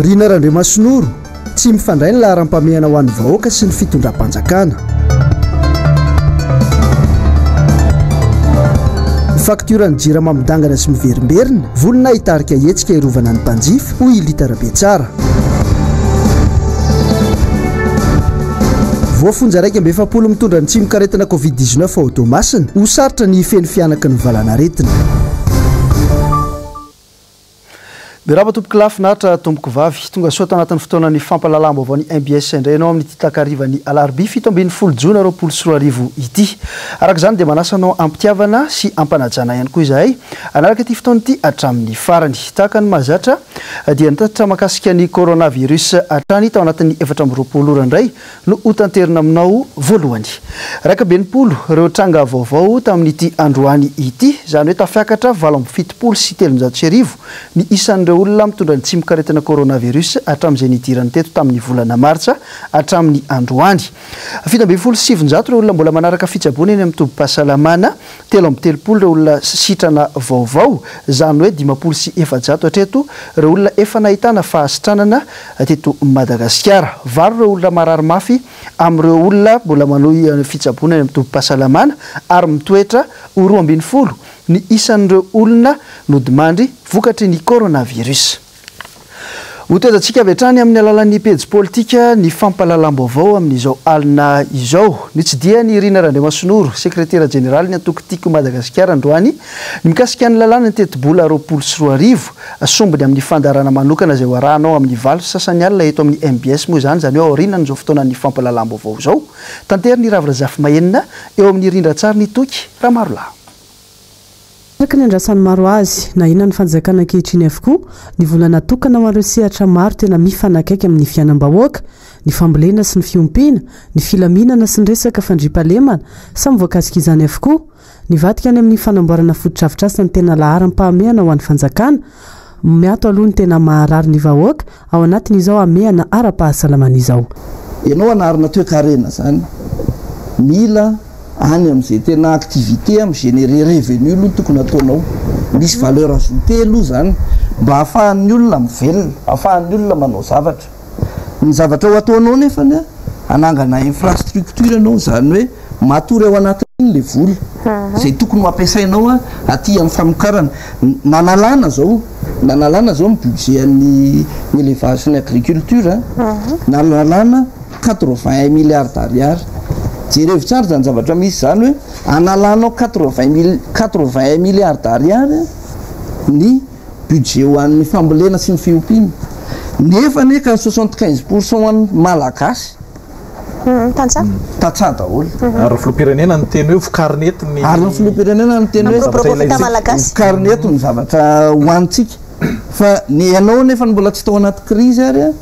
Rina Randriamasinoro, Tsy mifandray ny laharam-pahamehana ho an'ny vahoaka sy ny fitondram-panjakana. Ny faktioran'ny Jirama midangana sy miverimberina, vonona hitarika hetsika hiarovana ny mpanjifa, hoy i Lita Rabetsara. Voafonja 41 mitondra ny tsimokaretina Covid 19 ao Toamasina, ho sarotra ny hifehy ny fihanaky ny valanaretina. Miarahaba tompoko lahy, finaritra tompoko vavy. Tonga soa tao anatin'ny fotoanan'ny fampahalalam-baovaon'ny mbs indray ianao amin'ity takarivan'ny alarobia 17 jona 2020 ity. Araka izany dia manasa anao am-pitiavana sy am-panajana ihany koa izahay hanaraka ity fotoana ity hatramin'ny farany. Tahaka ny mahazatra dia nitatitra mahakasika ny coronavirus hatrany tao anatin'ny 24 ora indray no hotanterina aminao voalohany. 61 ireo tranga vaovao tamin'ity androany ity, izany hoe tafiakatra 1378 ny isan'ireo olona mitondra ny tsimokaretina coronavirus hatramin'izay nidirany teto tamin'ny volana martsa hatramin'ny androany. 917 ireo olona mbola manaraka fitsaboana eny amin'ny tobim-pahasalamana, 33 ireo olona sitrana vaovao, izany hoe 450 hatreto ireo olona efa nahitana fahasitranana teto Madagasikara. Valo ireo olona marary mafy amin'ireo olona mbola manohy fitsaboana any amin'ny tobim-pahasalamana ary mitoetra ho 12 ny isan'ireo olona nodimandry vokatry ny coronavirus. Hotohizantsika avy hatrany amin'ny alalan'ny pejy politika ny fampahalalam-baovao amin'izao alina izao. Notsidihan'i Rina Randriamasinoro, sekretera jeneralin'ny antoko Tiako Madagasikara androany, ny mikasika ny lalàna ny tetibola 2020. Sombiny amin'ny fandaharana manokana izay ho arahanao amin'ny valo sy sasany alina eto amin'ny mbs moa izany, izany hoe aorianan'izao fotoanan'ny fampahalalam-baovao izao. Tanterin'i Ravo Razafimahenina eo amin'ny rindran-tsarin'i Toky Ramarolahy. Araka ny andrasan'ny maro azy, na inona ny fanjakana ankehitriny avokoa, ny vola natokana ho an'ireo sehatra maro tena mifanakaiky amin'ny fiainam-bahoaka, ny fambolena sy ny fiompiana, ny filaminana sy ny resaka fandriampahalemana, samy voakasik'izany avokoa. Nivadika any amin'ny fanamboarana fotodrafitrasa ny tena laharam-pahamehana ho an'ny fanjakana. Miato aloha ny tena maharary ny vahoaka ao anatin'izao hamehana ara-pahasalamana izao. Ianao hanarina toekarena zany, mila Any amin'izay tena activité mi générer revenu aloha no tokony ataonao. Misy valeur ajoutée aloha izany mba ahafahan'ny olona mivelona, ahafahan'ny olona manao zavatra. Ny zavatra ho ataonao nefany an, hanangana infrastructure ianao, izany hoe matory ao anatin'iny ilay vola izay tokony ho ampiasainao aty amin'ny famokarana. Nanalana izao, nanalana izao ny budget an'ny élevage sy ny agriculture, nanalana. 81 milliards d'ariary. Jerevo tsara izany zavatra misy izany hoe analanao 80 mil 81 milliards d'ariary ny budget ho an'ny fambolena sy ny fiompiana. Nefa anie ka ny 75 pour cent an'ny Malagasy Tantsaha. Tantsaha daholo. Ary ny filoham-pirenena niteny hoe vokarina eto ny Ary ny filoham-pirenena niteny hoe zavatra ilaintsika. Malagasy. Vokarina eto ny zavatra hohanintsika. Fa ny ianao nefa mbola tsy tao anaty crise ary an.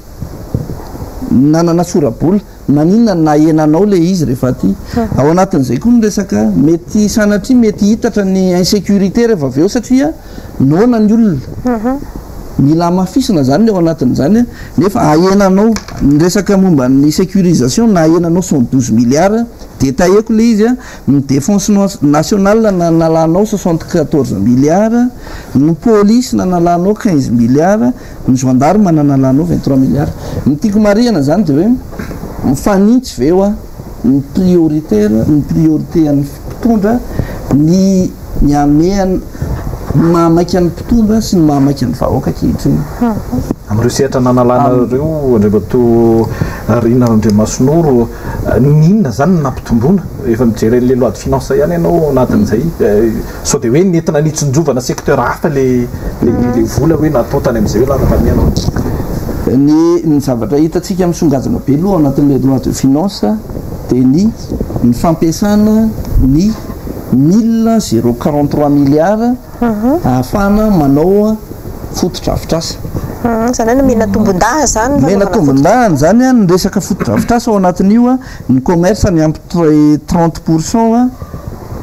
Nanana sora-bola, maninona no nahenanao ilay izy rehefa aty? Ao anatin'izay koa ny resaka mety sanatria mety hitatra ny insécurité rehefa avy eo satria noana ny olona. Mila hamafisina izany ny ao anatin'izany nefa ahenanao ny resaka momba ny sécurisation nahenanao 112 milliards, détailleko ilay izy, ny défense nationale nanalanao 74 milliards, ny police nanalanao 15 milliards, Ny gendarme nanalanao 23 milliards. Ny tiako marihana zany dia hoe mifanintsy ve hoa ny prioritaire, ny priorité an'ny mpitondra, ny ny hamehana, ny mahamaika ny mpitondra sy ny mahamaika ny vahoaka ankehitriny. Amin'ireo sehatra nanalana ireo Andriamatoa Rina Randriamasinoro, ny inona izany no nampitomboana? Efa nijery an'ilay loi de finance ihany ianao ao anatin'izay. Sao dia hoe nentina nitsinjovana secteur hafa le le vola hoe natao tany amin'izay hoe laharam-pahamehana ao Ny ny zavatra hitantsika misongadina be aloha ao anatin'ilay loi de finance dia ny ny fampiasana ny mille zéro quarante trois milliards ahafahana manao fotodrafitrasa. Izany hoe nomena tombondahiny izany ny Nomena fanaovana tombondahiny izany ny resaka fotodrafitrasa ao anatin'io. Ny commerce miampy 30 pour cent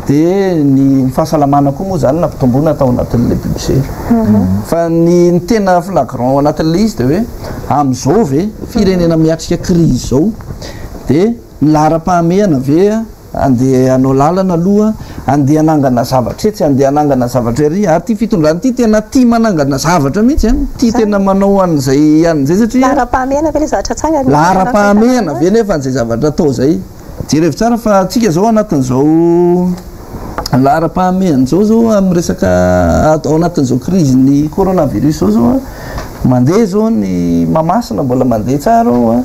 dia ny fahasalamana koa moa izany nampitomboina tao anatin'ilay budget. Fa ny tena flagrant ao anatin'ilay izy dia hoe amin'izao ve firenena miatrika crise izao dia ny laharam-pahamehana ve? Andeha hanao lalana aloha, andeha hanangana zavatra etsy, andeha hanangana zavatra ery. Ary ity fitondrana ity tena tia manangana zavatra mihitsy an! Tia tena manao an'izay an'izay satria. Laharam-pahamehana ve ilay zavatra atsangana? Laharam-pahamehana ve nefa an'izay zavatra atao izay? Jerevo tsara fa antsika izao anatin'izao laharam-pahamehana izao izao amin'ny resaka ao anatin'izao krizin'ny coronavirus izao izao an, mandeha izao ny Mahamasina mbola mandeha tsara ao an.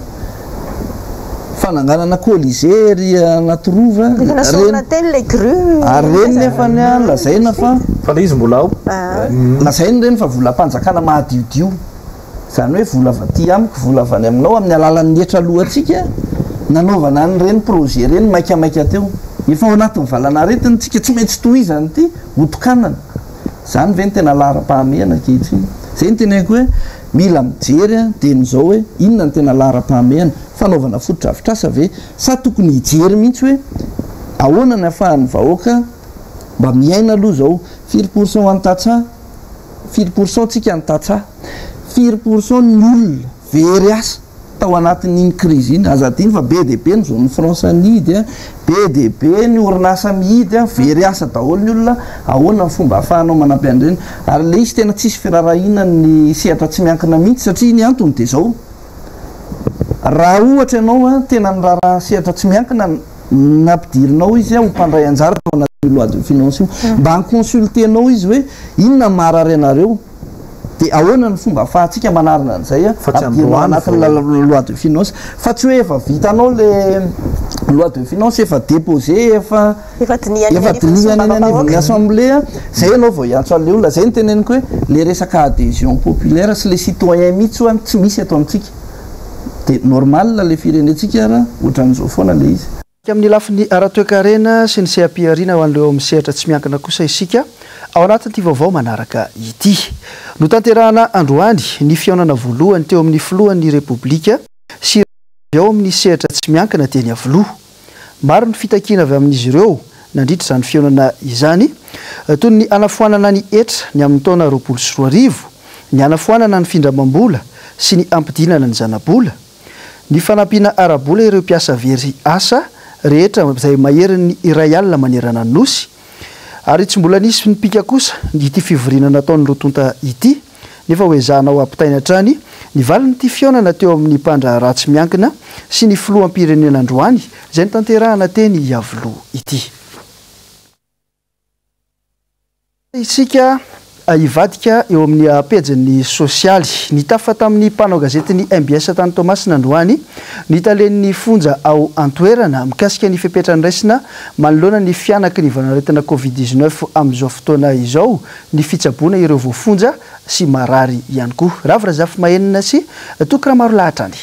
Fananganana colisée ery Anatirova. Efa nasorina teny ilay grue. Ary ireny nefany an, lazaina fa. Fa ilay izy mbola ao. Lazaina ireny fa volam-panjakana mahadiodio. Izany hoe vola avy aty amiko, vola avy any aminao, amin'ny alalan'ny hetra aloantsika, nanaovana an'ireny projet ireny maikamaika teo. Efa ao anatin'ny valan'aretina isika, tsy maintsy tohizana ity, hotokanana. Izany ve no tena laharam-pahamehana ankehitriny? Izay no teneniko hoe mila mijery dieny izao hoe inona no tena laharam-pahamehana, fanaovana fotodrafitrasa ve sa tokony hijery mihitsy hoe ahoana ny ahafahan'ny vahoaka mba miaina aloha izao, firy pour cent ho an'ny tantsaha, firy pour cent tsika ny tantsaha, firy pour cent ny olona very asa. tao anatin'iny crise iny, aza adino fa be dia be ny zone franche nihidy an, be dia be ny orinasa mihidy an, very asa daholo ny olona, ahoana ny fomba ahafahanao manampy an'ireny, ary ilay izy tena tsisy firaharahiana ny sehatra tsy miankina mihitsy satria ny antony dia izao, raha ohatra ianao an tena niraharaha ny sehatra tsy miankina, nampidirinao izy ho mpandray anjara tao anatin'io loi de finance io, mba ni-consulter-nao izy hoe inona ny maharary anareo, Dia ahoana ny fomba ahafahantsika manarina an'izay ampidirina ao anatin'ny loi de finance fa tsy hoe efa vitanao le loi de finance efa déposé efa efa dinihana eny anivon'ny assemblée zay ianao vao hiantso an'le olona. Zay no teneniko hoe le resaka adhésion populaire sy le citoyen mihitsy ho'a tsy misy eto amintsika. Dia normal le firenentsika raha ohatran'izao foana le izy. Amin'ny lafiny ara-toekarena sy ny seha-pihariana ho an'ireo ao amin'ny sehatra tsy miankina kosa isika ao anatin'ity vaovao manaraka ity. Notanterahana androany ny fihaonana voalohany teo amin'ny filohan'ny Repoblika sy ireo avy ao amin'ny sehatra tsy miankina teny Iavoloha. Maro ny fitakiana avy amin'izy ireo nandritra izany fihaonana izany, toy ny hanafoanana ny hetra ny amin'ny taona 2020, ny hanafoanana ny findramam-bola sy ny hampidinana ny zanabola, Ny fanampiana ara-bola ireo mpiasa very asa rehetra izay maherin'ny 1000 manerana ny Nosy. Ary tsy mbola nisy nipika kosa ity fivoriana nataon'ny roa tonta ity, nefa ho ezahana ho ampitaina hatrany ny valin'ity fihaonana teo amin'ny mpandraharaha tsy miankina sy ny filoham-pirenena androany izay notanterahana teny Iavoloha ity. Isika hivadika eo amin'ny pejin'ny sosialy. Nitafa tamin'ny mpanao gazetin'ny mbs tany Toamasina androany ny talen'ny fonja ao an-toerana mikasika ny fepetra noraisina manoloana ny fihanaky ny valanaretina Covid 19 amin'izao fotoana izao, ny fitsaboana ireo voafonja sy marary ihany koa. Ravo Razafimahenina sy Toky Ramarolahy hatrany.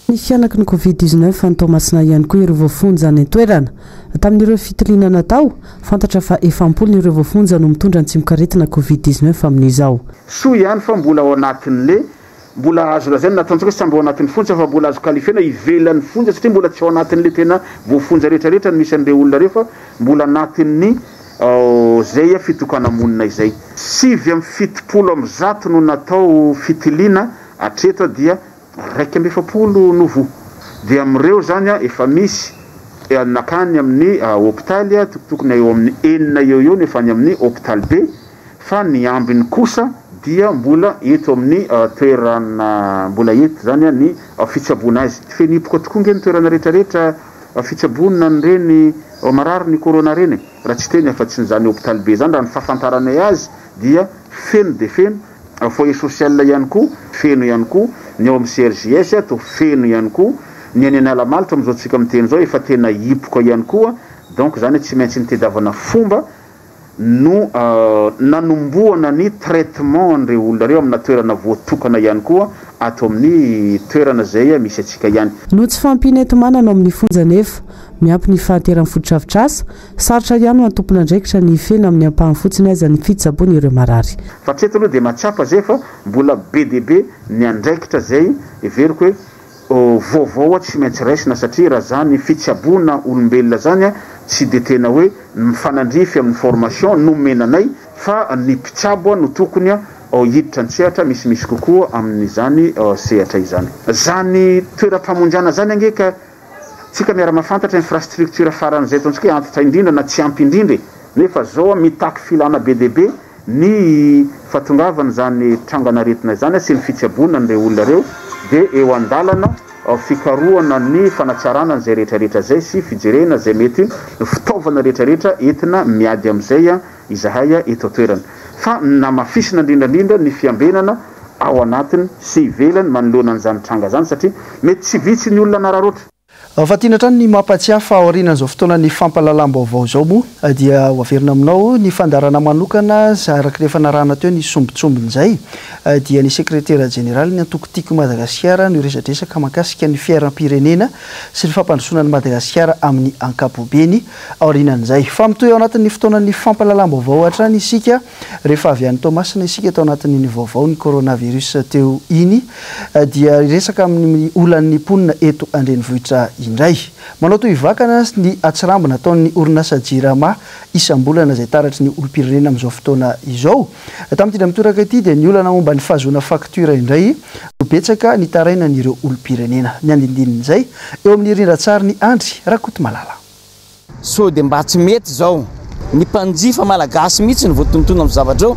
Ny fihanaky ny Covid 19 any Toamasina ihany koa ireo voafonja any an-toerana. Tamin'ireo fitiliana natao, fantatra fa efa am-polony ireo voafonja no mitondra ny tsimokaretina Covid 19 amin'izao. Soa ihany fa mbola ao anatin'le, mbola azo lazaina na ataontsika hoe samby ao anatin'ny fonja fa mbola azo qualifier-na ivelan'ny fonja satria mbola tsy ao anatin'le tena voafonja rehetra rehetra no misy an'ireo olona ireo fa mbola anatin'ny izay fitokana-monina izay. 179 no natao fitiliana hatreto dia 41 no voa. Dia amin'ireo izany efa misy nakany amin'ny hopitaly, tokotokony eo amin'ny enina eo eo no efa any amin'ny hopitaly be, fa ny ambiny kosa dia mbola eto amin'ny toerana, mbola eto izany ny fitsaboana azy. Feno hipoka tokoa ange ny toerana rehetrarehetra fitsaboana an'ireny marary ny corona ireny e! Raha tsy hiteny afa-tsy izany hopitaly be izany, raha ny fahafantaranay azy dia feno dia feno. Foyer social ihany koa feno ihany koa, ny ao amin'ny CRJS toa feno ihany koa, ny any Analamalotra amin'izao tsika miteny izao efa tena hipoka ihany koa, donc izany tsy maintsy nitediavana fomba no nanombohana ny traitement an'ireo olona ireo amina toerana voatokana ihany koa ato amin'ny toerana izay misy antsika ihany. Noho tsy fahampiana enti-manana ao amin'ny fonja anefa, miampy ny fahanteran'ny fotodrafitrasa, Sarotra ihany ho an'ny tompon'andraikitra ny hifehy na amin'ny ampahany fotsiny aza ny fitsaboana ireo marary. Fa hatreto aloha dia mahatsapa zay fa mbola be dia be ny andraikitra zay heveriko hoe vaovao tsy maintsy raisina satria raha zany fitsaboana olombelona zany tsy dia tena hoe mifanandrify amin'ny formation nomena anay fa ny mpitsabo no tokony hiditra an-tsehatra misimisy kokoa amin'izany sehatra izany. Zany toeram-pamonjana zany ange ka. Tsika miara-mahafantatra infrastructure faran'izay ataontsika hoe antitra indrindra na tsy ampy indrindra e! Nefa zao mitaky filana be dia be ny fahatongavan'izany trangan'aretina izany sy ny fitsaboana an'ireo olona ireo dia eo an-dalana fikarohana ny fanatsarana an'izay rehetra rehetra izay sy fijerena izay mety fitaovana rehetra rehetra entina miady amin'izay izahay eto an-toerana. Fa namafisina indrindra indrindra ny fiambenana ao anatiny sy ivelany manoloana an'izany tranga izany satria mety tsy vitsy ny olona nararaotra. Fa tiana hatrany ny mampahatsiahy fa aorianan'izao fotoanan'ny fampahalalam-baovao izao moa dia ho averina aminao ny fandaharana manokana araka ny efa narahana teo ny sombintsombiny izay dia ny sekretera jeneralin'ny antoko Tiako Madagasikara no hiresadresaka mahakasika ny fiaram-pirenena sy ny fampandrosoana an'i Madagasikara amin'ny ankapobeny aorianan'izay. Fa mitohy ao anatin'ny fotoanan'ny fampahalalam-baovao hatrany isika Rehefa avy any Toamasina isika tao anatin'iny vaovao ny coronavirus teo iny dia hiresaka amin'ny olan'ny mponina eto an-drenivohitra indray. Manao tohivakana ny atsirambina ataon'ny orinasa Jirama isam-bolana izay taratry ny olom-pirenena amin'izao fotoana izao. Tamin'ity indray mitoraka ity dia ny olana momba ny fahazoana facture indray no betsaka nitarainan'ireo olom-pirenena. Ny andindinin'izay eo amin'ny rindran-tsarin'i Andry Rakotomalala. Sao dia mba tsy mety izao? Ny mpanjifa malagasy mihitsy no voatonontona amin'izao zavatra izao.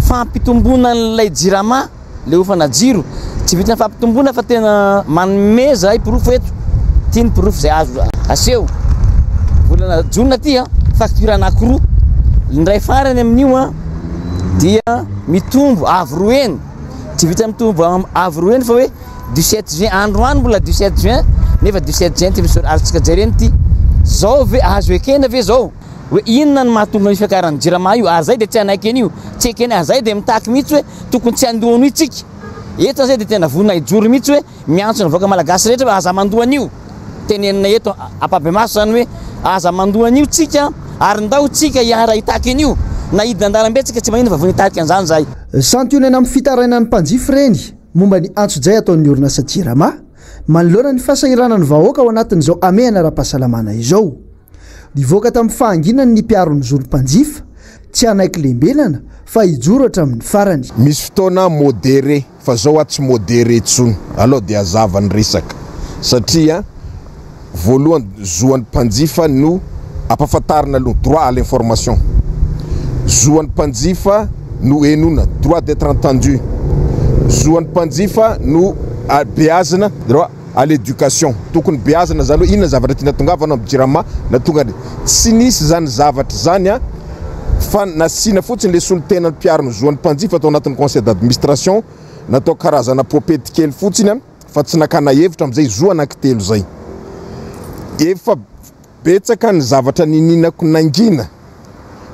Fampitomboana an'ilay jirama, ilay hofana jiro. Tsy vitan'ny fampitomboana fa tena manome zahay porofo eto. Ity ny porofo izay azo aseho. Volana jona ity an, facture anankiroa. Ny iray farany amin'io an, dia mitombo avo roa heny. Tsy vitan'ny mitombo avo roa heny fa hoe du 7 juin androany mbola du 7 juin nefa du 7 juin ty misy azontsika jerena ity zao ve azo ekena ve zao hoe inona no mahatonga ny fiakaran'ny jirama io ary zay de tsy hanaiky an'io tsy ekena ary zay de mitaky mihitsy hoe tokony tsy handoa an'io tsika eto zay de tena vonona hijoro mihitsy hoe miantso ny vahoaka malagasy rehetra hoe aza mandoa an'io tenenina eto ampabemaso zany hoe aza mandoa an'io tsika ary ndao tsika hiara hitaky an'io na hidina an-dalambe tsika tsy maninona fa vonona hitarika an'izany zahay. Santionany amin'ny fitarainan'ny mpanjifa ireny Momba ny antsojay ataon'ny orinasa Jirama manoloana ny fahasahiranan'ny vahoaka ao anatin'izao hamehana ara-pahasalamana izao. Nivoaka tamin'ny fahanginany ny mpiaro ny zon'ny mpanjifa, tsy hanaiky lembenana fa hijoro hatramin'ny farany. Misy fotoana modéré fa zao aho tsy modéré intsony, aleo dia hazava ny resaka satria Voalohany, zo an'ny mpanjifa no ampafantarina aloha, droit à l'information. Zo an'ny mpanjifa no henoina, droit d'être entendu. Zo an'ny mpanjifa no beazina, droit à l'éducation. Tokony beazina zany hoe inona zavatra tiana tongavana amin'ny jirama na tonga any. Tsy nisy zany zavatra zany an, fa nasiana fotsiny le solontenan'ny mpiaro ny zo an'ny mpanjifa tao anatin'ny conseil d'administration, natao karazana popety kely fotsiny an. fa tsy nakana hevitra amin'izay zo anankitelo izay. Efa betsaka ny zavatra nininako nangina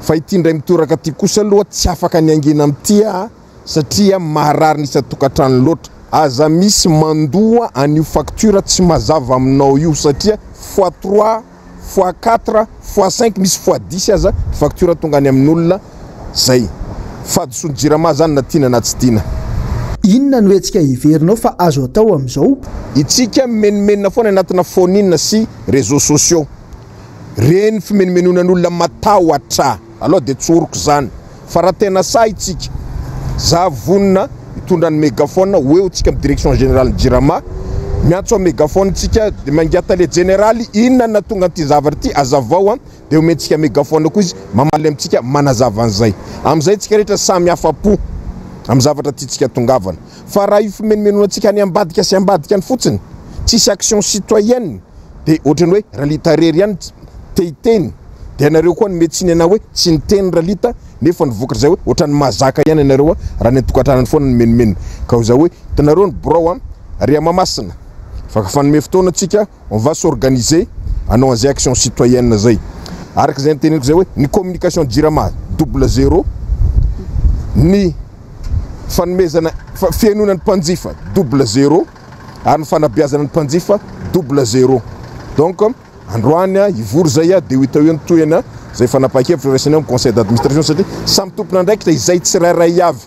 fa ity indray mitoraka ity kosa aloha tsy afaka ny hangina amin'ity aho satria maharary ny isan-tokantrano loatra. Aza misy mandoa an'io facture tsy mazava aminao io satria fois trois fois quatre, fois cinq, misy fois dix aza facture tonga any amin'olona zay. Fahadisoan'ny jirama zany na tiana na tsy tiana. Inona no hetsika heverinao fa azo atao amin'izao? Itsika mimenomenona foana anatina phone sy réseaux sociaux. Reny fimenomenonan'olona matahotra. Aleo dia tsoriko zany. Fa raha tena sahy tsika, za vonona hitondra ny megaphone ho eo tsika amin'ny direction générale ny jirama, miantso amin'ny megaphone tsika de mangia tale jeneraly inona no nahatonga an'ity zavatra ity azavao an, de omentsika megaphone koa izy mamaly amintsika manazava an'izay. Amin'izay tsika rehetra samy afa-po amin'ny zavatra tiantsika tongavana. Fa raha io fimenomenonantsika any ambadika sy ambadika any fotsiny, tsisy action citoyenne, de ohatran'ny hoe Ralita irery ihany te hiteny. Dia ianareo koa nometsiny tsiny anah hoe tsy niteny Ralita nefa ny vokatr'izay hoe ohatran'ny mahazaka ihany ianareo raha ny an-tokantranony foana no menomenona ka ho za hoe hitanareo ny birao an ry Mahamasina fa fanome fotoana tsika on va s'organiser hanao an'izay action citoyenne zay araka izay niteneniko zay hoe ny communication jirama double zéro ny fanomezana fihenoana ny mpanjifa double zéro ary ny fanabeazana ny mpanjifa double zéro donc Androany hivory izay dia ho hita eo ny tohiny izay fanapahan-kevitra horaisina eo amin'ny conseil d'administration satria samy tompon'andraikitra izay tsirairay avy.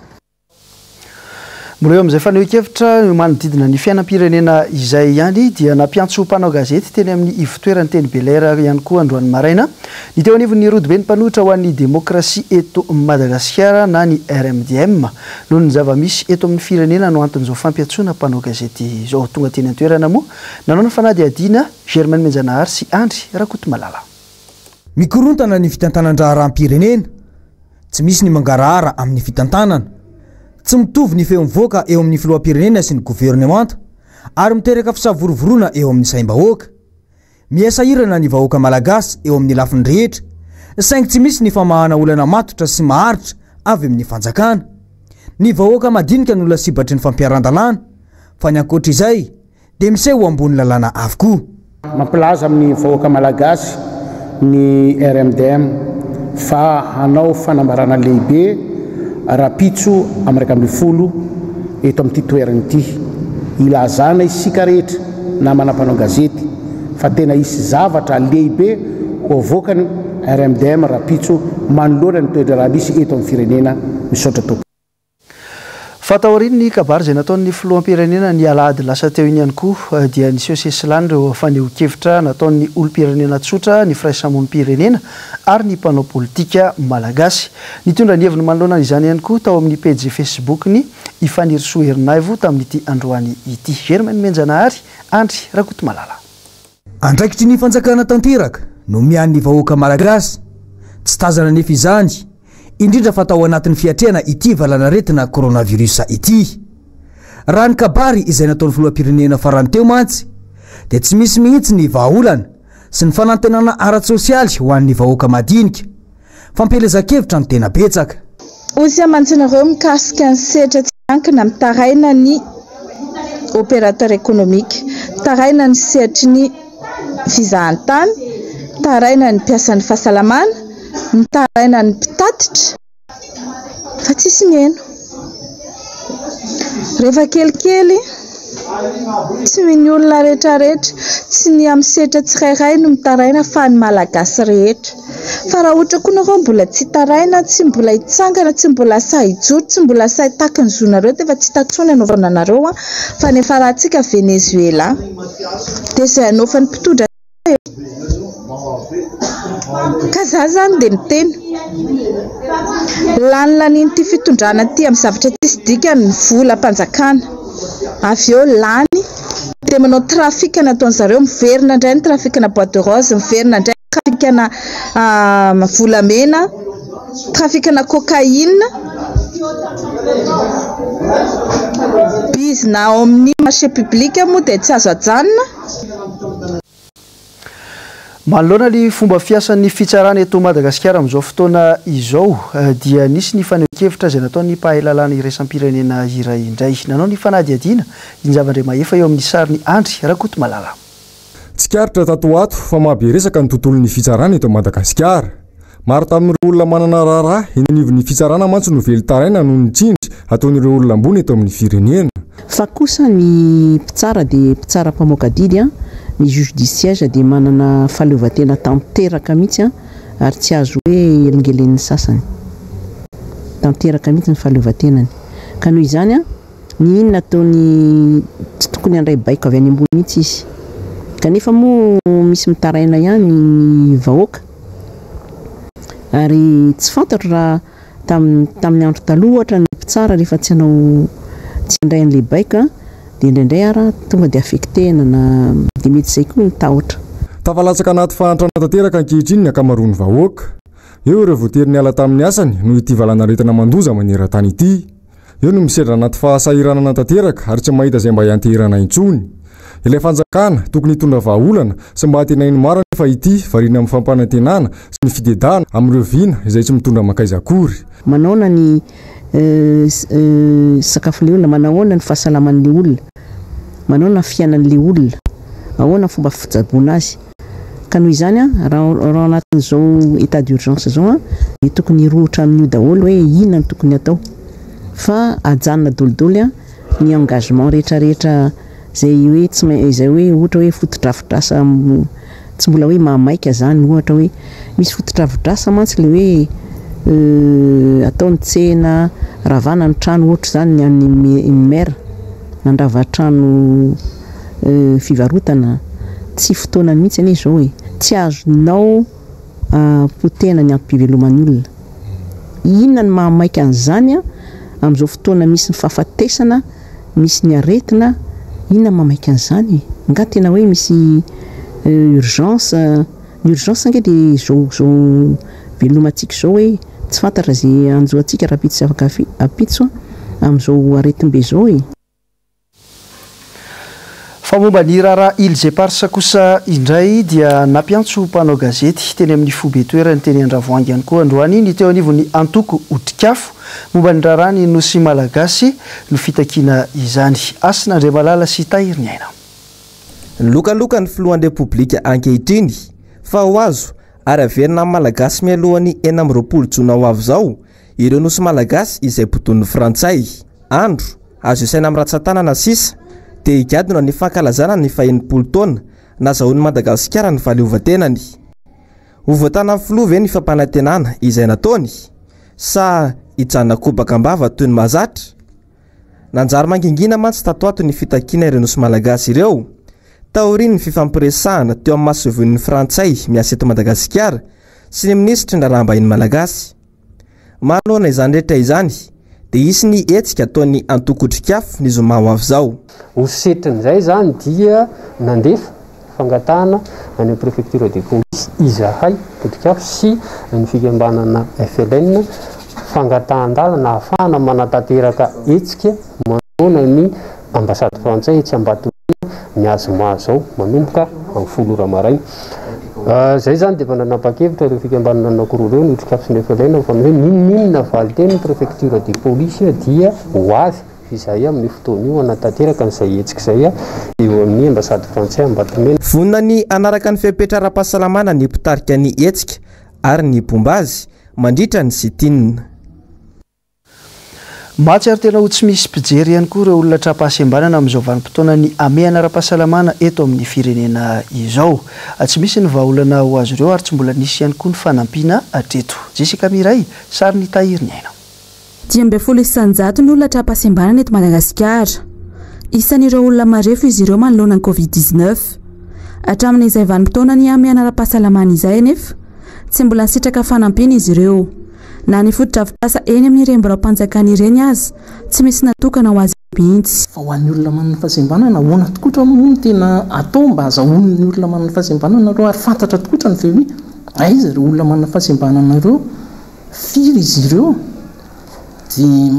Mbola eo amin'izay fanehoan-kevitra manodidina ny fiainam-pirenena izay ihany dia nampiantso mpanao gazety teny amin'ny ivotoerany teny Bel'Air ihany koa androany maraina ny teo anivon'ny Rodoben'ny mpanohitra ho an'ny demokrasia eto Madagasikara na ny RMDM noho ny zava-misy eto amin'ny firenena no anton'izao fampiantsoana mpanao gazety izao. Tonga teny an-toerana moa nanao ny fanadihadiana Germaine Menjanahary sy Andry Rakotomalala. Mikorontana ny fitantanan-draharaham-pirenena. Tsy misy ny mangarahara amin'ny fitantanana. Tsy mitovy ny feo mivoaka eo amin'ny filoham-pirenena sy ny governemanta ary miteraka fisavorovoroana eo amin'ny saim-bahoaka. Miha-sahirana ny vahoaka malagasy eo amin'ny lafiny rehetra, saingy tsy misy ny famahana olana matotra sy maharitra avy amin'ny fanjakana. Ny vahoaka madinika no lasibatry ny fampiharan-dalàna, fa ny ankoatra izay dia miseho ho ambony lalàna avokoa. Mampilaza amin'ny vahoaka malagasy ny RMDM fa hanao fanambarana lehibe rahampitso amin'ny 11 eto amin'ity toerana ity. Ilazana isika rehetra namana mpanao gazety fa tena hisy zavatra lehibe ho avoakan'ny RMDM rahampitso manoloana ny toe-draharaha misy eto amin'ny firenena. Misaotra tompoko. Fa taorian'ny kabary izay nataon'ny filoham-pirenena ny alahady lasa teo iny ihany koa dia niseho sesilany ireo fanehoan-kevitra nataon'ny olom-pirenena tsotra, ny firaisamonim-pirenena ary ny mpanao politika malagasy. Nitondra ny heviny manoloana izany ihany koa tao amin'ny pejy Facebook-ny i Fanirisoa Ernaivo tamin'ity androany ity. Germaine Menjanahary, Andry Rakotomalala. Andraikitry ny fanjakana tanteraka no miahy ny vahoaka malagasy. Tsy tazana anefa izany, indrindra fa tao anatin'ny fiatrehana ity valanaretina coronavirus ity. Raha ny kabary izay nataon'ny filoham-pirenena farany teo mantsy dia tsy misy mihitsy ny vahaolana sy ny fanantenana ara-tsosialy ho an'ny vahoaka madinika. Fampielezan-kevitra no tena betsaka. Hoy mantsy nareo mikasika ny sehatra tsy miankina, mitaraina ny opérateur économique, mitaraina ny sehatry ny fizahantany, mitaraina ny mpiasan'ny fahasalamana, mitaraina ny mpitatitra fa tsisy mihaino. Rehefa kelikely, tsy ny olona rehetrarehetra, tsy ny amin'ny sehatra tsirairay no mitaraina fa ny Malagasy rehetra. Fa raha ohatra koa nareo mbola tsy hitaraina, tsy mbola hitsangana, tsy mbola sahy hijoro, tsy mbola sahy hitaky ny zonareo dia efa tsy hita intsony hanaovana anareo fa ny hiafarantsika Venezuela dia izay hanaovan'ny mpitondra eo. Ka za zany dia miteny, lany lanian'ity fitondrana ity amin'ny zavatra tsisy dikany ny volam-panjakana, avy eo lany dia manao trafic ny ataon'zareo, miverina indray ny trafic-na bois de rose, miverina indray ny trafic-na volamena, trafic-na cocaïne, bizina ao amin'ny marché public moa dia tsy azo ajanona. Manoloana ny fomba fiasan'ny fitsarana eto Madagasikara amin'izao fotoana izao dia nisy ny fanehoan-kevitra izay nataon'ny mpahay lalàna iraisam-pirenena iray indray. Nanao ny fanadihadiana i Njavandriamahefa eo amin'ny sarin'i Andry Rakotomalala. Tsikaritra tato ho ato fa mahabe resaka ny tontolon'ny fitsarana eto Madagasikara. Maro tamin'ireo olona manana raharaha eny anivon'ny fitsarana mantsy no velon-taraina noho ny tsindry ataon'ireo olona ambony eto amin'ny firenena. Fa kosa ny mpitsara dia mpitsara mpamoaka didy, ny juge du siège dia manana fahaleovantena tanteraka mihitsy ary tsy azo hoe helingelenin'ny sasany. Tanteraka mihitsy ny fahaleovantenany. Ka noho izany, Ny inona ataony tsy tokony handray baiko avy any ambony mihitsy izy. Kanefa moa misy mitaraina ihany ny vahoaka. Ary tsy fantatro raha tamin'ny andro taloha ohatra ny mpitsara rehefa tsy hanao tsy handray an'ilay baiko dia indraindray ara tonga dia affecter-na na dia mety izay koa ny tahotra. Tafalatsaka anaty fahantrana tanteraka ankehitriny ny ankamaroan'ny vahoaka. Eo ireo voatery niala tamin'ny asany noho ity valanaretina mandoza maneran-tany ity. Eo no misedra anaty fahasahiranana tanteraka ary tsy mahita izay mba hianteherana intsony. Ilay fanjakana, tokony hitondra vahaolana sy mba antenain'ny maro anefa ity, variana amin'ny fampanantenana sy ny fidedahana amin'ireo vina izay tsy mitondra mankaiza akory. Manaona ny sakafon'ilay olona, manahoana ny fahasalaman'ilay olona, manahoana ny fiainan'ilay olona, ahoana ny fomba fitsaboana azy. Ka noho izany raha ao anatin'izao état d'urgence izao dia tokony hirohotra amin'io daholo hoe inona no tokony hatao fa ajanona dolidoly ny engagement rehetra rehetra izay hoe tsy maintsy izay hoe ohatra hoe fotodrafitrasa tsy mbola hoe mahamaika izany ohatra hoe misy fotodrafitrasa mantsy ilay hoe atao ny tsena, Ravana ny trano ohatr'izany ny an'ny maire, nandrava trano fivarotana, tsy fotoana mihitsy anie izao e! Tsy azonao potehina ny antom-piveloman'ny olona. Inona no mahamaika an'izany amin'izao fotoana misy ny fahafatesana, misy ny aretina, inona no mahamaika an'izany e? Angaha tena hoe misy urgence? Ny urgence ange dia izao izao velomantsika izao hoe tsy fantatra izay hanjo antsika rahampitso sy afaka ampitso amin'izao aretim-be izao e! Fa momba ny raharaha Îles Éparses kosa indray dia nampiantso mpanao gazety teny amin'ny foibe toerany teny Andravoahangy ihany koa androany ny teo anivon'ny antoko Otrikafo momba ny raharaha ny Nosy Malagasy no fitakiana izany. Hasina Andriamalala sy Tahiriniaina. Nilokaloka ny filohan'ny Repoblika ankehitriny fa ho azo ary haverina amin'ny Malagasy mialohan'ny 26 jona ho avy izao ireo nosy Malagasy izay bodoin'ny Frantsay. Andro, azo isaina amin'ny ratsan-tanana sisa, dia higadona ny fankalazana ny faha-60 taona nazahoan'i Madagasikara ny fahaleovantenany. Ho voatanan'ny filoha ve ny fampanantenana izay nataony? Sa hijanona kobaka am-bava toy ny mahazatra? Nanjary mangingina mantsy tato ato ny fitakiana ireo nosy malagasy ireo, taorian'ny fifampiresahana teo amin'ny masoivohon'ny frantsay miasa eto Madagasikara sy ny minisitry ny raharaham-bahiny malagasy. Manoloana izany rehetra izany dia hisy ny hetsika ataon'ny antoko Otrikafo ny zoma ho avy izao. Ho setrin'izay izany dia nandefa fangatahana any amin'ny préfecture de police izahay Otrikafo sy ny fikambanana FLN fangatahan-dalana ahafahana manatanteraka hetsika manoloana ny ambassade frantsay etsy Ambatomena ny azoma izao manomboka amin'ny 10 ora maraina. Izay izany dia efa nanapa-kevitra ireo fikambanana anankiroa ireo, ny Otrikafo sy ny FLN, fa ny hoe n'inon'inona valin-tenin'ny préfecture de police dia ho avy izahay amin'io fotoana io hanatanteraka an'izay hetsika izay eo amin'ny ambassade frantsay Ambatomena. Vonona ny hanaraka ny fepetra ara-pahasalamana ny mpitarika ny hetsika ary ny mpomba azy mandritra ny sit-in. Mahatsiaro tena ho tsy misy mpijery ihany koa ireo olona tra-pahasembanana amin'izao vanim-potoanan'ny hamehana ara-pahasalamana eto amin'ny firenena izao. Tsy misy ny vahaolana ho azy ireo ary tsy mbola nisy ihany koa ny fanampiana hatreto. Jessica Miray, sarin'i Tahiry Ny Aina. 15% ny olona tra-pahasembanana eto Madagasikara. Isan'ireo olona marefo izy ireo manoloana ny Covid 19. Hatramin'izay vanim-potoanan'ny hamehana ara-pahasalamana izay anefa, tsy mbola nisitraka fanampiana izy ireo. Na ny fotodrafitrasa eny amin'ireny biraom-panjakana ireny aza, tsy misy natokana ho azy ireo mihitsy. Fa ho an'ny olona manana fahasembanana, ahoana tokotra moa no tena atao mba hazahoan'ny olona manana fahasembanana ireo ary fantatra tokotra ny ve hoe aiza ireo olona manana fahasembanana ireo, firy izy ireo? Dia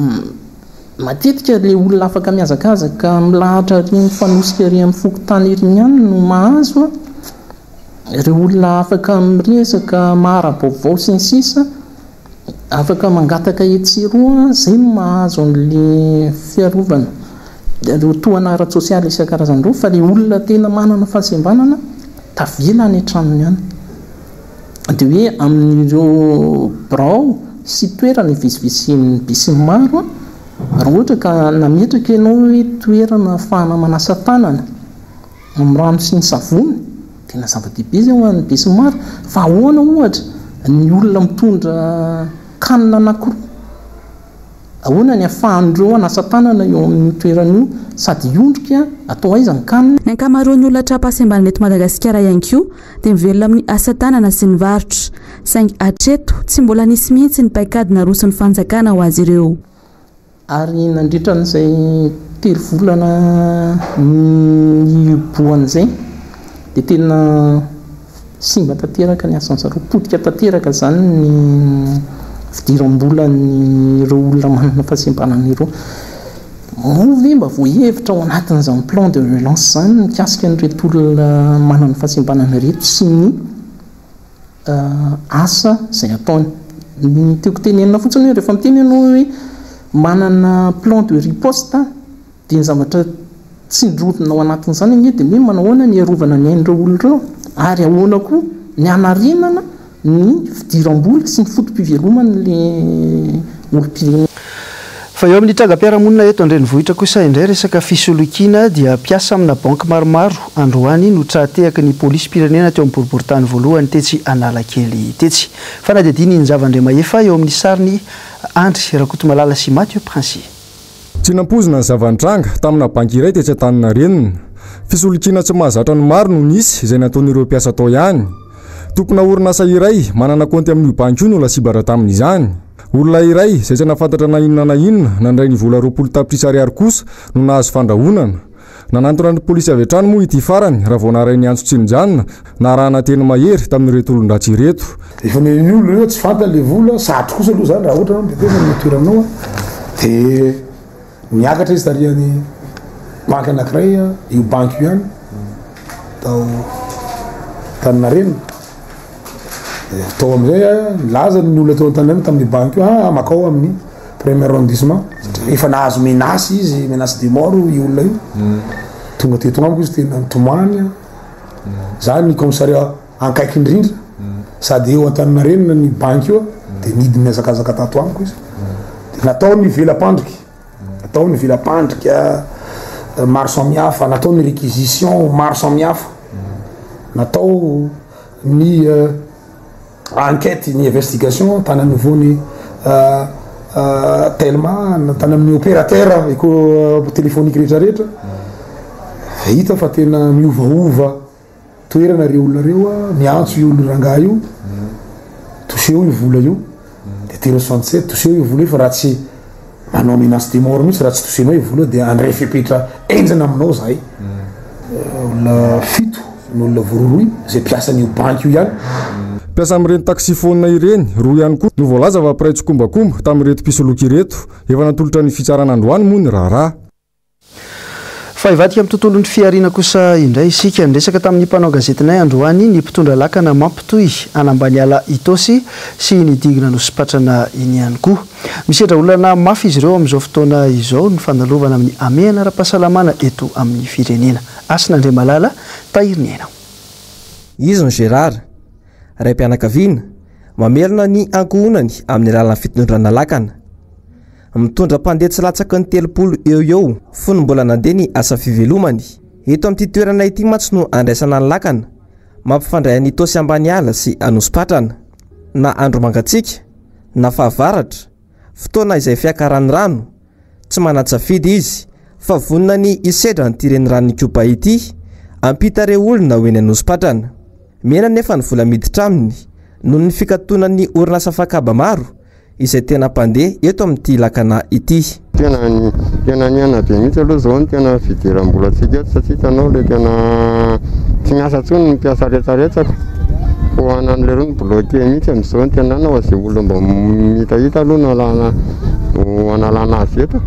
matetika ilay olona afaka mihazakazaka milahatra ery mifanosika ery amin'ny fokontany ery ihany no mahazo an! Ireo olona afaka miresaka, mahara-baovao sy ny sisa, afaka mangataka etsy sy eroa, izay no mahazo an'ilay fiarovana, ireo tohana ara-tsosialy isan-karazany ireo, fa ilay olona tena manana fahasembanana tavela any an-tranony any. Dia hoe amin'ireo birao sy toerana ivezivezen'ny besinimaro, raha ohatra ka nametraka ianao hoe toerana ahafahana manasa tanana, Amin'ny rano sy ny savony, tena zava-dehibe izay ho an'ny besinimaro, fa ahoana ohatra ny olona mitondra canne anankiroa, ahoana ny ahafahan'ireo hanasa tanana eo amin'io toerana io sady hiondrika, atao aiza ny canne? Ny ankamaroan'ny olona tra-pahasembanana eto Madagasikara ihany koa dia mivelona amin'ny asa tanana sy ny varotra. Saingy hatreto, tsy mbola nisy mihitsy ny paikady naroson'ny fanjakana ho azy ireo. Ary nandritra an'izay telo volana nihibohana izay dia tena simba tanteraka ny asan-dry zareo, potika tanteraka izany ny fidiram-bolan'ireo olona manana fahasembanana ireo. Moa ve mba voahevitra ao anatin'izany plan de relance izany ny mikasika an'ireto olona manana fahasembanana ireto sy ny asa izay ataony. Ny tiako tenenina fotsiny hoe rehefa miteny ianao hoe manana plan de riposte dia ny zavatra tsindrovina ao anatin'izany anie dia hoe manao ahoana ny hiarovana ny ain'ireo olona ireo ary ahoana koa ny hanarenana ny fidiram-bola sy ny foto-piveloman'ilay olom-pirenena. Fa eo amin'ny trangam-piarahamonina eto an-drenivohitra kosa indray resaka fisolokiana dia mpiasa amina banky maromaro androany no tra-tehaky ny polisim-pirenena teo amin'ny boriborintany voalohany tetsy Analakely tetsy. Fanadihadiana Injava Andriamahefa eo amin'ny sariny Andry Rakotomalala sy Mathieu Princi. Tsy nampoizina ny zava-nitranga tamina banky iray tetsy Antaninarenina. Fisolokiana tsy mahazatra ny maro no nisy izay nataon'ireo mpiasa tao ihany. Tompona orinasa iray manana kaonty amin'io banky io no lasibatra tamin'izany. Olona iray izay tsy nahafantatra na inona na inona nandray ny vola 20 tapitrisa ariary kosa no nahazo fandrahonana. Nanantona ny polisy avy hatrany moa ity farany raha vao naharay ny antso tsy nijanona narahana teny mahery tamin'ireto olon-dratsy ireto. Efa nen'ny olona ireo tsy fantany le vola, sarotra kosa aloha zany raha ohatra anao mipetraka amin'ny toeranao a, de niakatra izy tarihan'ny banky anakiray a, io banky io ihany tao Antaninarenina, de tao amizay a nilaza ny olona tao Antaninarenina tamin'ny banky io, ah makao amin'ny premier arrondissement satria efa nahazo menace izy, menace de mort io olona io, tonga teto amiko izy tena nitomany a, za ny commissariat ankaiky indrindra sady eo Antaninarenina ny banky io de nidiny nihazakazaka tato amiko izy de natao ny vela-pandriky natao ny vela-pandrika maro samihafa natao ny réquisition maro samihafa natao ny enquête ny investigation tany anivony Telma tany amin'ny opérateur éco téléphonique rehetrarehetra hita fa tena miovaova toerana reo olona reo a, miantso io olona rangahy io, toseo io vola io, de telo 67 toseo io vola io fa raha tsy manao menace de mort mihitsy raha tsy tosenao io vola io de handray fepetra henjana aminao zahay. Olona fito ny olona voarohirohy zay mpiasan'io banky io ihany. Mpiasa amin'ireny taxiphone ireny roa ihany koa no voalaza fa mpiray tsikombakomba tamin'ireto mpisoloky ireto. Efa natolotra ny fitsarana androany moa ny raharaha. Fa hivadika amin'ny tontolon'ny fihariana kosa indray isika. Niresaka tamin'ny mpanao gazetinay androany ny mpitondra lakana mampitohy an'Ambaniala Itaosy sy iny digina Anosipatrana iny ihany koa. Misedra olana mafy izy ireo amin'izao fotoana izao ny fandalovana amin'ny hamehana ara-pahasalamana eto amin'ny firenena. Hasina Andriamalala, Tahiriniaina. Izy no Gérard, raim-pianakaviana, mamelona ny ankohonany amin'ny alalan'ny fitondrana lakana. Mitondra mpandeha tsy latsaky ny 30 eo eo fony mbola nandeha ny asa fivelomany. Eto amin'ity toerana ity mantsy no andraisana ny lakana mampifandray an'Itaosy Ambaniala sy Anosipatrana. Na andro mangatsiaka na fahavaratra, fotoana izay fiakaran'ny rano, tsy manan-tsafidy izy fa vonona ny hisedra an'ity reniranon'Ikopa ity, hampita ireo olona ho eny Anosipatrana. Mihena anefa ny vola miditra aminy noho ny fikatonan'ny orinasa fakaba maro izay tena mpandeha eto amin'ity lakana ity. Tena tena niaina be mihitsy aloha izao ny tena fidiram-bolantsika eto satria hitanao ilay tena tsy miasa intsony ny mpiasa retraretraka. Ho anan'ilay ny bloqué mihitsy amin'izao ny tena na izay olona mba mitahita aloha no alana ho analana azy eto.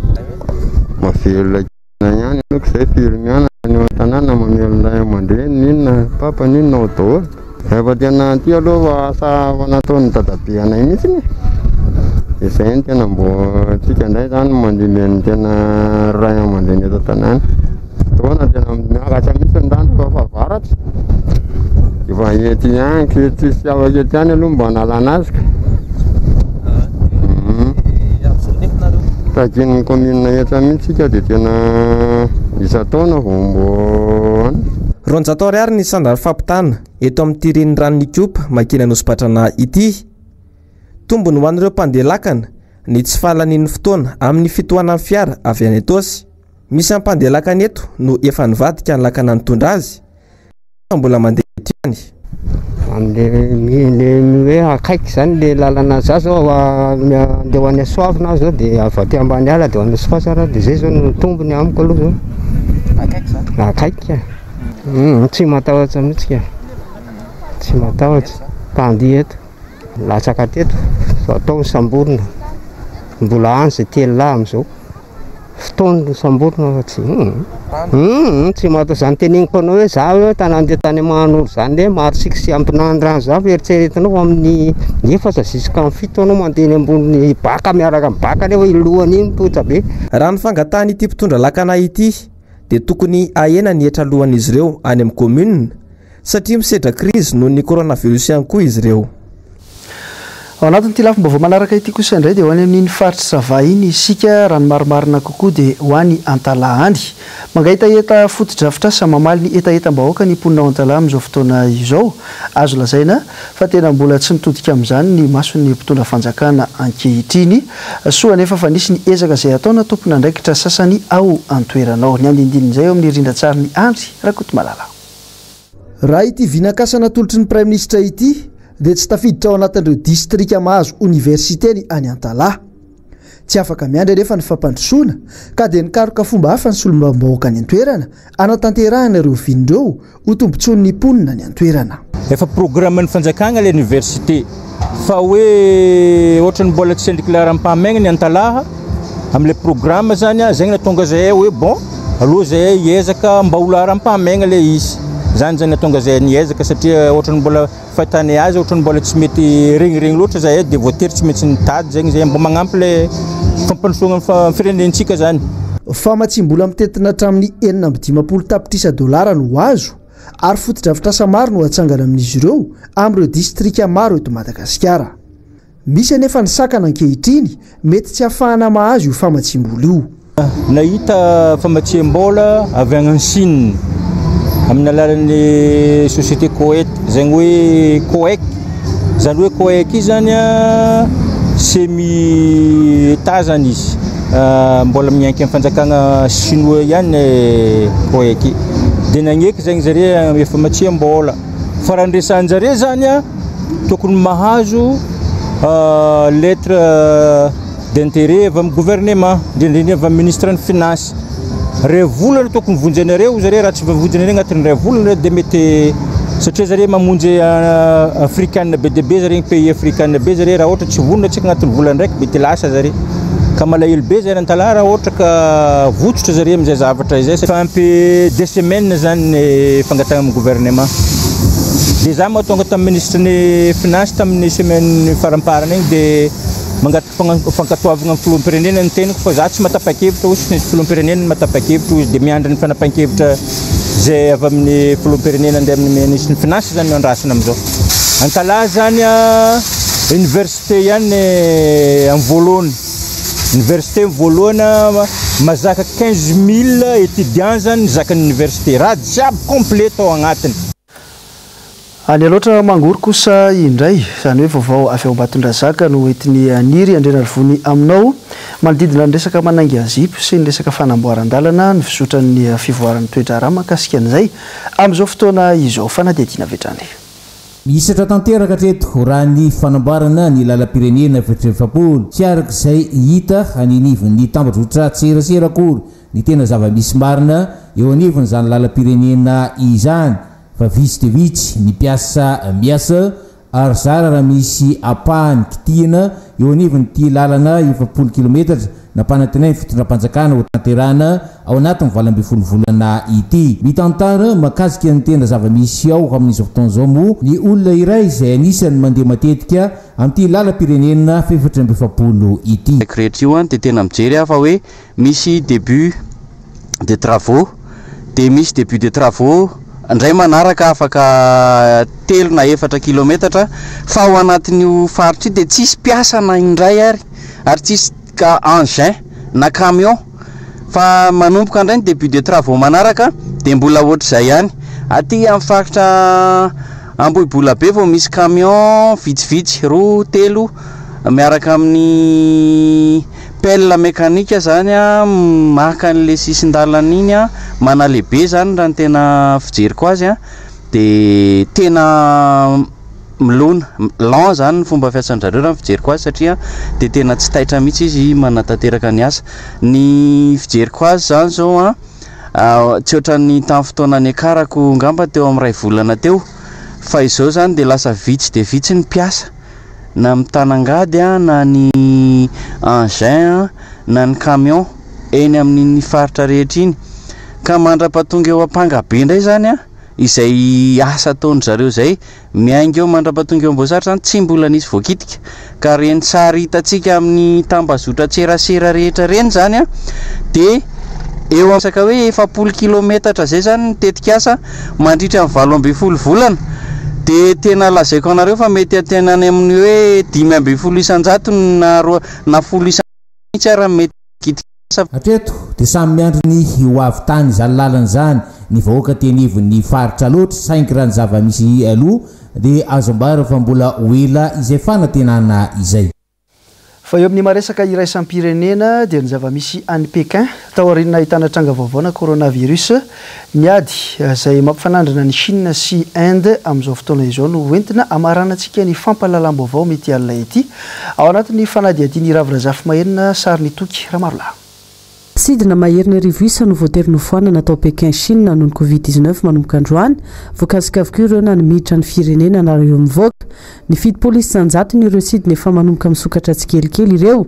Mahavelona ihany aloha izay firy mianaka ny eo an-tanàna mamelona ray aman-dreny n'inona papa n'inona ao daholo. Rehefa tena aty aloha fa asa efa nataon'ny dadabe anay mihitsy e. Dia izay no tena mbo antsika indray izany no mandimby an'ny tena ray aman-dreny eto an-tanàna. Fotoana tena miakatra mihitsy ny rano rehefa fahavaratra. Efa ety ihany, ety sy afaka ety ihany aloha mba analana azy ka. Takian'ny commune hetra mihitsy isika dia tena isan-taona vao mbo any. 200 ariary ny sandary fampitana eto amin'ity reniranon'Ikopa makeny Anosipatrana ity. Tombony ho an'ireo mpandeha lakana ny tsy fahalanian'ny fotoana amin'ny fitohanan'ny fiara avy any Itaosy. Misy ampandeha lakana eto no efa nivadika ny lakana nitondra azy fa mbola mandeha eto ihany. Amin'le hoe akaiky zany le lalana za zao andeha ho any Soavina aho zao de avy aty ambany ala de ho any Soasara de zay zao no tombony amiko aloha zao. Akaiky zany? Akaiky ka. Tsy matahotra mihitsy ka. Tsy matahotra. Mpandeha eto. Latsaka teto, atao ny samborina. Mbola any zay telo lahy amin'izao. Fotoany no samborina fa tsy hum tsy mahatao izany teneniko anao hoe za hoe tany andeha tany Mahanoro zany hoe maro sy ampinandrano zany fa eritreretinao fa amin'ny efatra jusqu'à fito anao mandeha eny ambony baka miaraka amin'ny baka nefa iny lohany iny mipoitra be. Raha ny fangatahan'ity mpitondra lakana ity dia tokony hahena ny hetra alohan'izy ireo any amin'ny commune satria misedra krizy noho ny coronavirus ihany koa izy ireo. Ao anatin'ity lafim-baovao manaraka ity kosa indray dia ho any amin'iny faritr'i Sava iny isika, raha ny marimarina kokoa dia ho any Antalaha any. Mangahetaheta fotodrafitrasa mamaly ny hetahetam-bahoaka ny mponina ao Antalaha amin'izao fotoana izao. Azo lazaina fa tena mbola tsy mitodika amin'izany ny mason'ny mpitondra fanjakana ankehitriny. Soa anefa fa nisy ny ezaka izay ataona tompon'andraikitra sasany ao an-toerana ao. Ny andinindinin'izay eo amin'ny rindran-tsarin'i Andry Rakotomalala. Raha ity vinakasa natolotry ny Praiminisitra ity dia tsy tafiditra ao anatin'ireo distrika mahazo oniversite ny any Antalaha. Tsy afaka miandry anefa ny fampandrosoana ka dia nikaroka fomba hafa ny solombavambahoaka any an-toerana hanatanterahana ireo vina ireo ho tombontsoan'ny mponina any an-toerana. Efa programme-n'ny fanjakagna ilay université fa hoe ohatran'ny mbola tsy endriky laharam-pahamehagna ny Antalaha amin'ilay programme zany a, zegny nahatonga zahay hoe bon aleo zahay hiezaka mba ho laharam-pahamehagna ilay izy, zany zany nahatonga zahay niezaka satria ohatran'ny mbola fahitanay azy ohatran'ny mbola tsy mety regniregny loatra zahay dia voatery tsy maintsy nitady zegny zahay mba magnampy ilay fampandrosoagna ny firenentsika zany. Famatsiam-bola mitentina hatramin'ny 56 tapitrisa dolara no ho azo ary fotodrafitrasa maro no hatsangana amin'izy ireo amin'ireo distrika maro eto Madagasikara. Misy anefa ny sakana ankehitriny mety tsy hahafahana mahazo io famatsiam-bola io. Nahita famatsiam-bola avy any Chine amin'ny alalan'ny société Coet, izany hoe COEC, izany hoe COEC io zany semi état zany izy, mbola miainky amin'ny fanjakana chinois ihany COEC io, dia nagneky zegny zare hanome famatsiam-bola, fa raha ny resahan-jare zany tokony mahazo lettre d'intérêt avy amin'ny gouvernement, indrindra indrindra avy amin'ny ministre ny finance. Ray volana tokony vonjenareo zareo, raha tsy voavonjenareo agnatin'ny ray volana dia mety satria zareo mamonjy africaine be dia be zareo, pays africaine be zareo, raha ohatra tsy vonona antsika agnatin'ny volana raiky mety lasa zareo. Ka malahelo be zay Antalaha raha ohatra ka votsotra zareo amin'izay zavatra izay. Efa ampy deux semaines zany ny fangatahana amin'ny gouvernement. Dia za moa tonga tamin'ny ministre ny finance tamin'ny semaine faramparany igny dia mangataka fankatoavagna amin'ny filoham-pirenena ny teniko fa za tsy mahatapa-kevitra hoy ny filoham-pirenena no mahatapa-kevitra hoy izy dia miandry ny fanapahan-kevitra izay avy amin'ny filoham-pirenena andeha amin'ny ministre ny finance zany no andrasana amin'izao. Antalaha zany université Université ihany amin'ny voalohany, université amin'ny voalohany mazaka 15 000 étudiants zany ny zakan'ny université, raha jiaby complet tao agnatiny. Any Alaotra Mangoro kosa indray, izany hoe vaovao avy ao Ambatondrazaka no entin'i Niry Andrianarivony aminao, manodidina ny resaka manainga zipo sy ny resaka fanamboaran-dalana, ny fizotran'ny fivoaran'ny toe-draharaha mahakasika an'izay amin'izao fotoana izao. Fanadihadiana avy hatrany. Mihisatra tanteraka hatreto raha ny fanamboarana ny lalam-pirenena 44. Tsy araka izay hita any anivon'ny tambajotran-tserasera akory ny tena zava-misy marina eo anivon'izany lalam-pirenena izany fa vitsy dia vitsy ny mpiasa miasa ary zara raha misy ampahany kitihina eo anivon'ity lalana 40 kilometatra Nampanantenain'ny fitondram-panjakana ho tanterahina ao anatin'ny 18 volana ity. Mitantara mahakasika ny tena zava-misy ao amin'izao fotoana izao moa ny olona iray izay anisan'ny mandeha matetika amin'ity lalam-pirenena fahefatra amby efapolo ity. Haiko rehetra io an, dia tena mijery aho fa hoe misy début de travaux, dia misy début de travaux indray manaraka afaka telo na efatra kilometatra, fa ao anatin'io faritra io dia tsisy mpiasa na indray ary, ary tsisy ka engin na camion fa manomboka indray ny début de travaux manaraka dia mbola ohatr'izay ihany. Aty amin'ny faritra Ambohibolabe vao misy camion vitsivitsy, roa, telo, miaraka amin'ny pelle mécanique zany maka an'ilay sisin-dalana iny manalehibe zany raha ny tena fijeriko azy dia tena milona, lent zany ny fomba fiasan-dry zareo raha ny fijeriko azy satria dia tena tsy taitra mihitsy izy manatanteraka ny asa. Ny fijeriko azy zany zao an, tsy ohatran'ny tamin'ny fotoana niakarako ngamba teo amin'ny iray volana teo fa izao zany dia lasa vitsy dia vitsy ny mpiasa na mitana angady na ny engin na ny camion eny amin'iny faritra rehetra iny ka mandra-pahatonga eo Ampangabe indray zany an, izay asa ataon-dry zareo izay Miainga eo mandra-pahatonga eo Amboasary izany tsy mbola nisy voakitika. Ka ireny sary hitantsika amin'ny tambazotran-tserasera rehetra ireny izany an, dia eo amin'ny resaka hoe 40 kilometatra izay izany ny tetikasa mandritra ny 18 volana. Dia tena lazaiko anareo fa mety tena any amin'ny hoe 15% na roa na 10 mihitsy ara mety kitika asa. Hatreto dia samy miandry ny ho avy tany izany lalana izany ny vahoaka aty anivon'ny faritra Alaotra saingy raha ny zava-misy aloha dia azo ambara fa mbola ho ela izay fanantenana izay. Fa eo amin'ny maha-resaka iraisam-pirenena dia ny zava-misy any Pékin taorian'ny nahitana tranga vaovao-na coronavirus, ny ady izay mampifanandrina an'i Chine sy Inde amin'izao fotoana izao no hoentina hamaranantsika ny fampahalalam-baovao mety alina ity ao anatin'ny fanadihadian'i Ravo Razafimahenina Sarinitoky Ramarolahy. Sidina maherin'ny 1000 isa no voatery nofoanana tao Pékin, Chine noho ny Covid 19 manomboka androany. Voakasika avokoa ireo na ny miditra ny firenena na ireo mivoaka. Ny 70 isan-jatony ireo sidina efa manomboka misokatra tsikelikely ireo.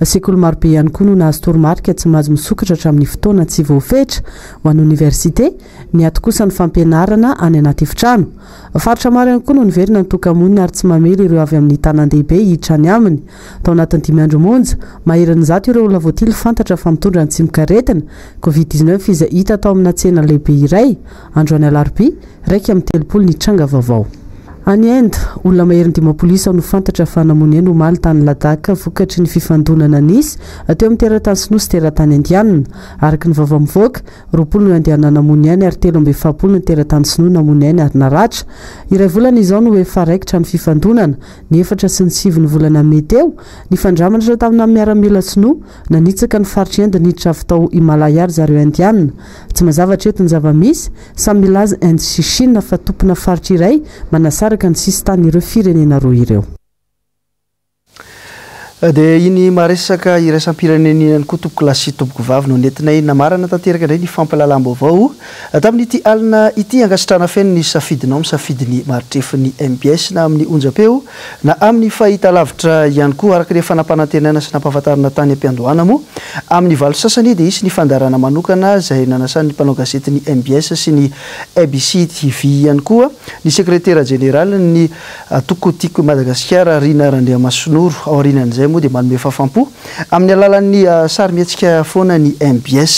Sekoly marobe ihany koa no nahazo toromarika tsy mahazo misokatra hatramin'ny fotoana tsy voafetra. Ho an'ny oniversite, miato kosa ny fampianarana any anaty efitrano. Faritra maro ihany koa no niverina nitoka-monina ary tsy mamely ireo avy amin'ny tanàn-dehibe hiditra any aminy. Tao anatin'ny dimy andro monja, maherin'ny 100 ireo olona voatily fantatra fa mitondra ny tsimokaretina, Covid 19, izay hita tao amina tsena lehibe iray, androany alarobia, 31 ny tranga vaovao. Any Inde, olona maherin'ny 50 isa no fantatra fa namono aina omaly tany Ladakh vokatry ny fifandonana nisy teo amin'ny teratany sinoa sy teratany indianina. Araka ny vaovao mivoaka, 20 no indianina namono ainy ary 43 ny teratany sinoa namono ainy ary naratra. Iray volana izao no efa raikitra ny fifandonana. Ny efatra sy ny sivy ny volana mey teo, nifandramatra tamina miaramila sinoa, nanitsaka ny faritr'i Inde niditra avy tao Himalaya ry zareo Indiana. Tsy mazava hatreto ny zava-misy, samy milaza Inde sy Chine fa tompona faritra iray manasaraka ny sisin-tanin'ireo firenena roa ireo. Dia iny maresaka iraisam-pirenena iny ihany koa tompokolahy sy tompokovavy no nentinay namarana tanteraka indray ny fampahalalam-baovao tamin'ity alina ity. Ankasitrahana feno ny safidinao misafidy ny maritrefin'ny mbs na amin'ny onjam-peo na amin'ny fahitalavitra ihany koa. Araka ny efa nampanantenaina sy nampahafantarina tany am-piandohana moa, amin'ny valo sasany dia hisy ny fandaharana manokana izay nanasan'ny mpanao gazetin'ny mbs sy ny ABC TV ihany koa ny sekretera jeneralin'ny Antoko Tiako i Madagasikara, Rina Randriamasinoro. Aorianan'izay moa dia manome fahafampo amin'ny alalan'ny sarimihetsika foana ny mbs.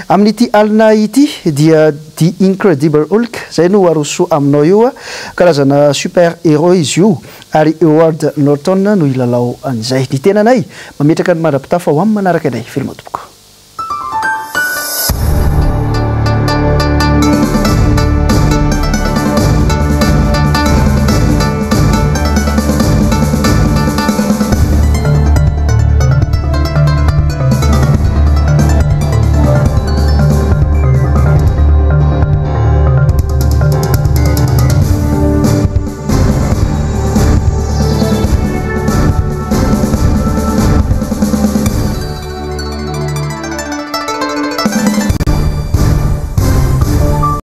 Amin'ity alina ity dia The Incredible Hulk izay no aroso aminao io. Karazana super héros izy io ary Howard Norton no hilalao an'izay. Ny tenanay mametraka ny mandra-pitafa ho amin'ny manaraka indray. Veloma tompoko.